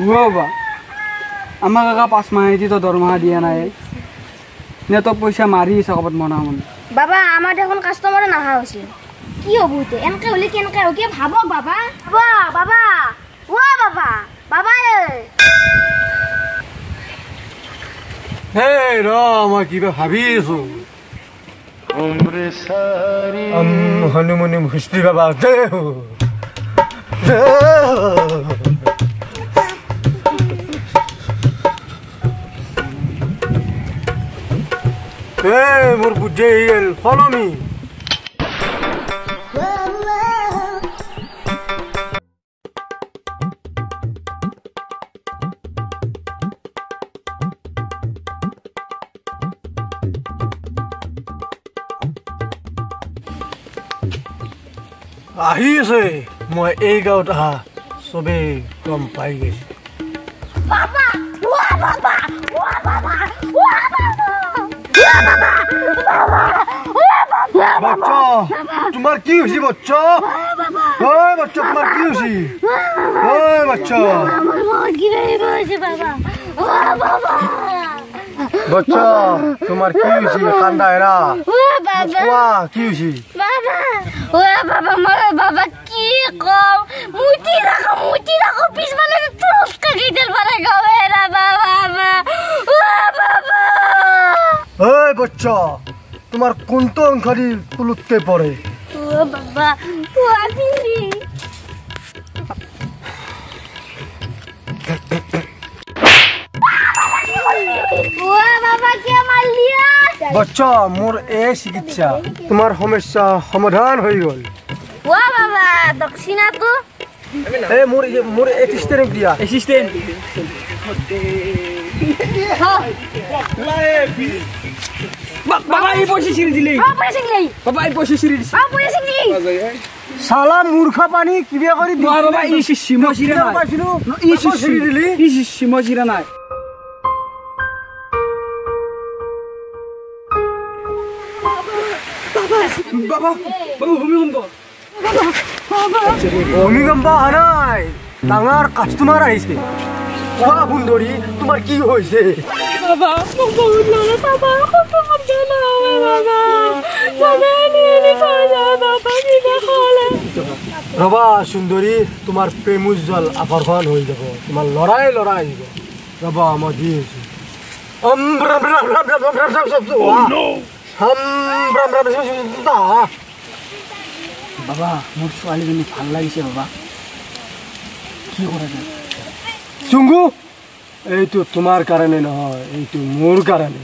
বাবা আমাৰ কাকা 5 মাহেদি তো দৰমহা দিয়া নাই নে তো পইচা মাৰি আছে ক'ৰবাত মনা মন। বাবা আমাৰ দেখোন কাষ্টমাৰে নাহা হৈছে, কি হ'ব এতিয়া? এনেকে হ'লে কেনেকে হ'ব কি ভাবক বাবা। বাবা বাবা ও বাবা বাবা হে ৰ মই কিবা ভাবি আছো। হনুমনি মুষ্টি বাবা দে এই মোৰ বুদ্ধি আহি গ'ল, ফল' মি। আহি আছে, মই এই গাঁৱত আহা চবেই গম পাই গৈছে। বাচ্চা তোমাৰ কি হৈছে? বাচ্চা ঐ বাচ্চা তোমাৰ কি হৈছে? ঐ বাচ্চা বাচ্চা তোমাৰ কি হৈছে? কান্দা এৰা কোৱা কি হৈছে? ও বাবা মই বাবা কি কম, মুতি রাখো মুতি রাখো পিছফালে তুরস্কা গিটেল পারে গাবে না বাবা। ও বাবা ওই বাচ্চা তোমার কোনটো অংশটি তুলুতকে পড়ে? ও বাবা ও আপিনি ও বাবা কে মারলিয়া? বাচ্চা মোৰ এই চিকিৎসা তোমাৰ সমস্যা সমাধান হৈ গ'ল। ও বাবা দক্ষিণা তো এই মোৰ মোৰ এসিস্টেন্ট দিয়া এসিস্টেন্ট বাবা এই পয়সা ছিঁড়ে দিলি। বাবা এই পয়সা ছিঁড়ে দিছি। শালা মূৰ্খ পানী কিবা কৰি বাবা ই শিষ্যি মই ছিঁড়া নাই। ই শিষ্যি দিলি ই শিষ্যি মই ছিঁড়া নাই। বাবা বাবা ভূমিকম্প ভূমিকম্প অহা নাই, ডাঙৰ কাষ্টমাৰ আহিছে। কোৱা সুন্দৰী তোমাৰ কি হৈছে? বাবা মোক বহুত লৰা বাবা ৰবা সুন্দৰী তোমাৰ প্ৰেম উজ্জ্বল আকৰ্ষণ হৈ যাব, তোমাৰ লৰাই লৰাই আহিব। ৰবা মই দি আছো। বাবা মোৰ ছোৱালীজনী ভাল লাগিছে বাবা, কি কৰা যায়? চুংগু এইটো তোমাৰ কাৰণে নহয়, এইটো মোৰ কাৰণে।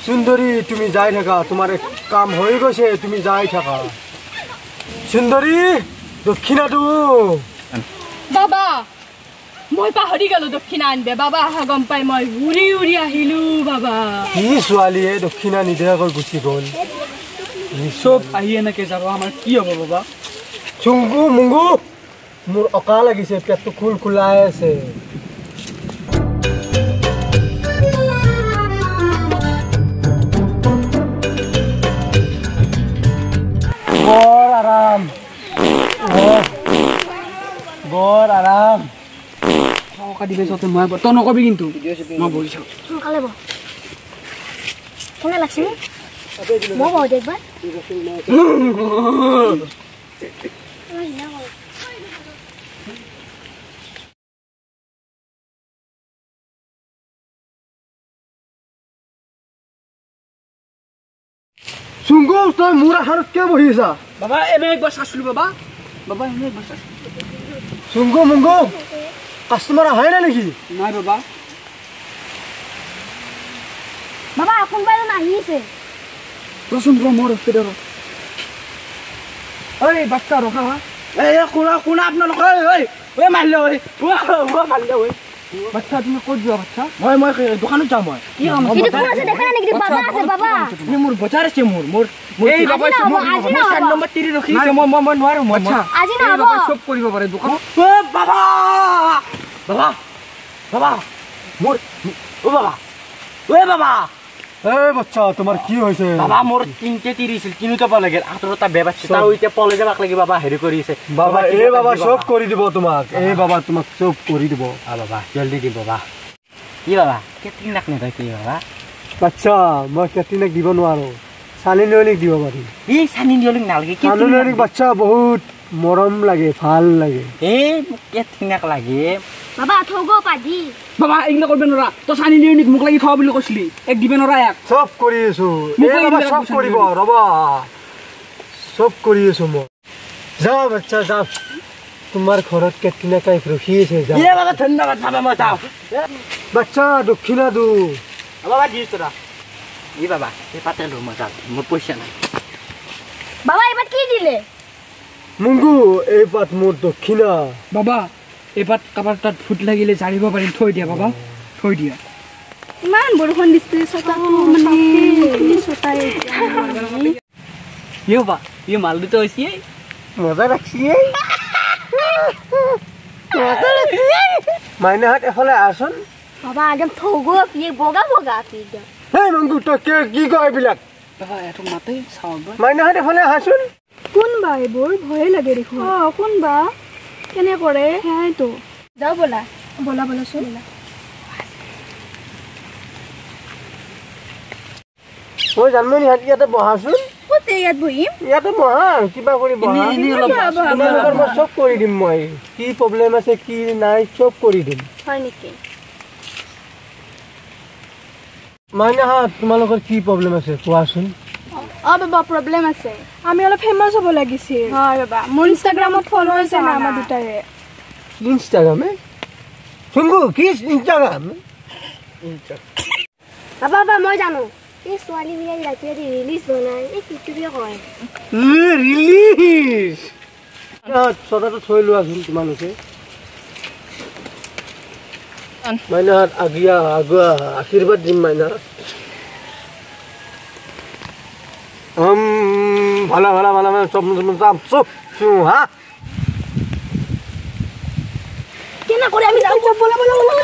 সুন্দৰী তুমি যাই থাকা, তোমাৰ কাম হৈ গৈছে, তুমি যাই থাকা। সুন্দৰী দক্ষিণাটো বাবা মই পাহৰি গলো দক্ষিণা আনবে। বাবা আহা গম পাই মই উৰি উৰি আহিলো। বাবা কি ছোৱালীয়ে দক্ষিণা নিদিয়াকৈ গুচি গ'ল। চব আহি এনেকে যাব, আমাৰ কি হ'ব বাবা? চুংগু মুংগু মোৰ অকা লাগিছে, পেটটো খোল খোলাই আছে। বৰ আৰাম, বৰ আৰাম। টকা দিলে য'তে মই তই নকবি কিন্তু, মই বহিছোঁ। সোনকালে বহ, কোনে লাগছে? মই বহো একবাৰ। চুংগু তই মোৰ আহাৰত কিয় বহি আছা? বাবা এনে একবাৰ চাইছিলো বাবা, বাবা এনে একবাৰ চাইছিলো। চুংগু মুংগু কাষ্টমাৰ আহাই নাই নেকি? নাই বাবা। বাবা কোনোবা এজন আহিছে। ৰচোন ৰ, মোৰ ৰখি ৰ। ঐ বাচ্চা ৰখা। এই কোনা কোনা আপোনালোকে? ঐ ঐ মাৰিলে ঐ, ঐ মাৰিলে ঐ। বাচ্চা তুমি ক'ত যোৱা বাচ্চা? মই মই দোকানত যাওঁ। মই কি কাম? এইটো কোন আছে দেখা নাই নেকি? বাবা আছে বাবা। মোৰ বজাৰ আছে, মোৰ মোৰ এই বাবা মোৰ 4 নম্বৰ 30 ৰখি আছে। মই মই নোৱাৰো। মই আজি নহ'ব, চব কৰিব পাৰে দোকান। ও বাবা বাবা বাবা মোৰ ও বাবা ঐ বাবা এই বাচ্চা তোমাৰ কি হৈছে? বাবা মোৰ তিনটে তিৰিছিল তিনিটা পালে গেল আঠৰটা বে বাচ্চা তাও এতিয়া পলে যাবাক লাগি বাবা হেৰি কৰিছে বাবা। এই বাবা সব কৰি দিব তোমাক, এই বাবা তোমাক সব কৰি দিব। আ বাবা জলদি দিব বাবা। কি বাবা কেটৰিনাক নেদা কি বাবা? বাচ্চা মই কেটৰিনাক দিব নোৱাৰো, চানি লিওনিক দিব পাৰিম। এই চানি লিওনিক নালাগে, চানি লিওনিক বাচ্চা বহুত মৰম লাগে, ভাল লাগে। এই মোক কেটৰিনাক লাগে বাবা। থগো পাদি বাবা এইগিলা কৰিব নোৱাৰা তই। চানি লিওনিক মোক লাগি থোৱা বুলি কৈছিলি, এক দিব নোৱাৰা এক। চব কৰি আছো এই বাবা, চব কৰিব ৰবা, চব কৰি আছো মই। যাওঁ বাচ্চা যাওঁ, তোমাৰ ঘৰত কেটৰিনা কাইফ ৰখি আছে। যা এ বাবা ধন্যবাদ বাবা, মই যাওঁ বাচ্চা। দক্ষিণা দু বাবা দিছো ৰা। এই বাবা এই পাতে লো, মই যাওঁ, মোৰ পইচা নাই বাবা। এইবাৰ কি দিলে মুংগু? এই পাত মোৰ দক্ষিণা বাবা। এইবাৰ কাৰোবাৰ তাত ভূত লাগিলে জানিব পাৰিম। থৈ দিয়া বাবা, থৈ দিয়া। ইমান বৰষুণ দিছে, ছটাটো মানে ছটাই। ইয়ে বা ইয়ে মাল দুটো হৈছে মজা লাগছি, মজা লাগছি। মাইনাহাত এফালে আহচোন বাবা। একদম থগো আপি বগা বগা আপি একদম। হেই মংগু তই কি কয় এইবিলাক? বাবা এটো মাতে চাওঁ। মাইনাহাত এফালে আহাচোন। কোনবা এইবোৰ ভয়ে লাগে দেখোন। অ কোনবা কেনে কৰে সেয়াইতো। যাওঁ ব'লা, ব'লা ব'লাচোন। মই জানমণি হাত ইয়াতে বহাচোন। ক'ত ইয়াত বহিম? ইয়াতে বহা, কিবা কৰি বহা। তোমালোকৰ মই চব কৰি দিম, মই কি প্ৰব্লেম আছে কি নাই চব কৰি দিম। হয় নেকি মাইনাহাত? তোমালোকৰ কি প্ৰব্লেম আছে কোৱাচোন। অ বাবা প্ৰব্লেম আছে, আমি অলপ ফেমাছ হ'ব লাগিছিল। হয় বাবা, মোৰ ইনষ্টাগ্ৰামত ফলোৱাৰ্ছ নাই আমাৰ দুটাৰে। ইনষ্টাগ্ৰামে চুংগু কি ইনষ্টাগ্ৰাম? বাবা বাবা মই জানো, এই ছোৱালীবিলাক ৰাতি ৰাতি ৰিলিজ বনায়, এই কিটোকে কয় ৰিলিজ। ছটাটো থৈ লোৱাচোন তোমালোকে। মাইনাহাত আগিয়া আগুৱা আশীৰ্বাদ দিম মাইনা। ভালা ভালা ভালা চব চব চু হা কেনে কৰি আমি যাওঁ। ব'লা ব'লা ব'লা।